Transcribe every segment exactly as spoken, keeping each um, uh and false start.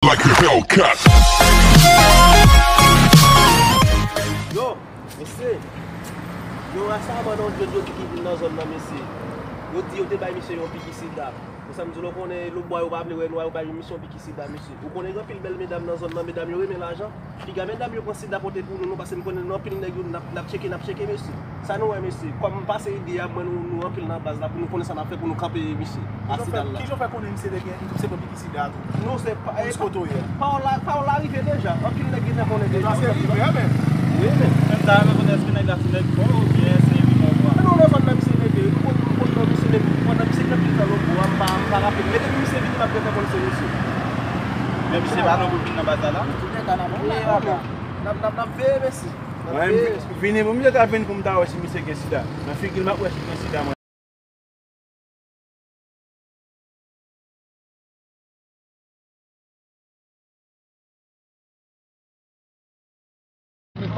Like a Hellcat. Yo, mesye. Yo, rèsaman nan yon jodi ki vin nan zòn nan, mesye. Yo di yo te bay misye yon piki sida. Konsa m di w, konnen lòtbò yo pa vle wè nou, yo bay misye yon piki sida, mesye. Ou konnen gen anpil bèl medam nan zòn nan, medam yo renmen lajan. Piga medam yo pran sida pote pou nou, nou, paske m konnen nou anpil nèg yo, n ap, n ap tcheke, n ap tcheke, mesye. Sa nou wè, mesye? Kòm m pase ide a, mwen, nou, nou anpil nan baz la pou nou konnen sa n ap fè pou nou kanpe misye. Kijan w fè, kijan w fè konnen misye te gen, misye pran piki sida tou? Non, se pa, e, pawòl la, pawòl la rive deja. Anpil nèg gentan konnen deja. Sa se rimè, men. Wi, men. Menm ta renmen konnen èske nèg la se nèg bon oubyen se rimè w pran. Non, non, zòn nan misye mete. Nou konn, nou konn non misye depi pandan misye gen anpil tan lòtbò a, m pa, m pa raple. Men depi misye vini, m ap gentan konn se misye. Men misye pa nan pou vin nan baz la la? Tout nèg la nan baz la. N ap, n ap, n ap veye, mesye. Mwen, vini, pou misye ta vin pou m ta wè si misye gen sida. Nan figi l, m ap wè si gen sida, mwen.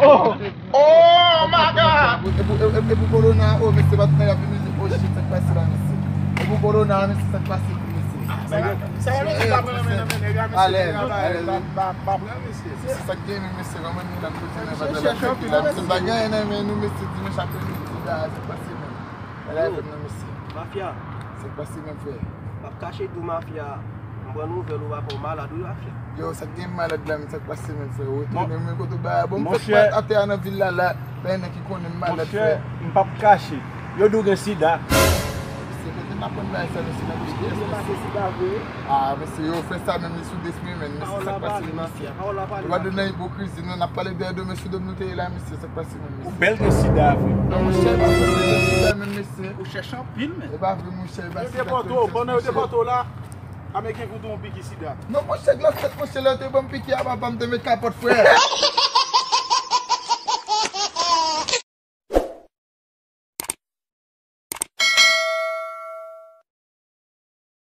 Oh! Oh my God! E pou, e, e, e pou kolona, oh, mesye, pa t nan y ap vin, oh, shit, sa k pase la, mesye? E pou kolona, mesye, sa k pase, mesye? Sa, sa, mesye, ta pran nan men, nan men nèg la, mesye. Alèz, alèz. Pa, pa, pa pran, mesye. Se sa k gen, mesye, kòman nou la, nou kote nan vag la, mesye, pa gen anyen nan men nou, mesye, dimanch apremidi la, sa k pase menm? Bagay fèt nan mesye. Mafya. Sa k pase menm, frè? M ap kache di w, mafya. M pran nouvèl ou pa fè w malad, wi, mafya. Yo, sa k gen malad la, men sa k pase menm, frè? Ou retounen, men kote w bay a bon, m fèk pa atè a nan vil la, la, pa gen nèg ki konnen m malad, frè. Monchè, m p ap kache. Yo di w gen sida. Mesye, kote n aprann bagay sa, mesye, nan bouch kiyès, mesye? Ah, mesye, yo fè sa menm, li sou desmen, men, mesye, sa k pase, mesye? Yo pa dwe nan ipokrizi, non, n ap pale de, de mesye, de nou te ye la, mesye, sa k pase menm, mesye? Ou bèl gen sida, vre. Non, monchè, pa fè sida menm, mesye. Ou chèch anpil, men. E pa vre, monchè, e pa sida. Yo depòte w, pandan yo depòte w la, Ameriken fout ou yon piki sida. Non, monchè, glòs tèt, monchè, lè yo te ban m piki a, papa m te met kapòt, frè.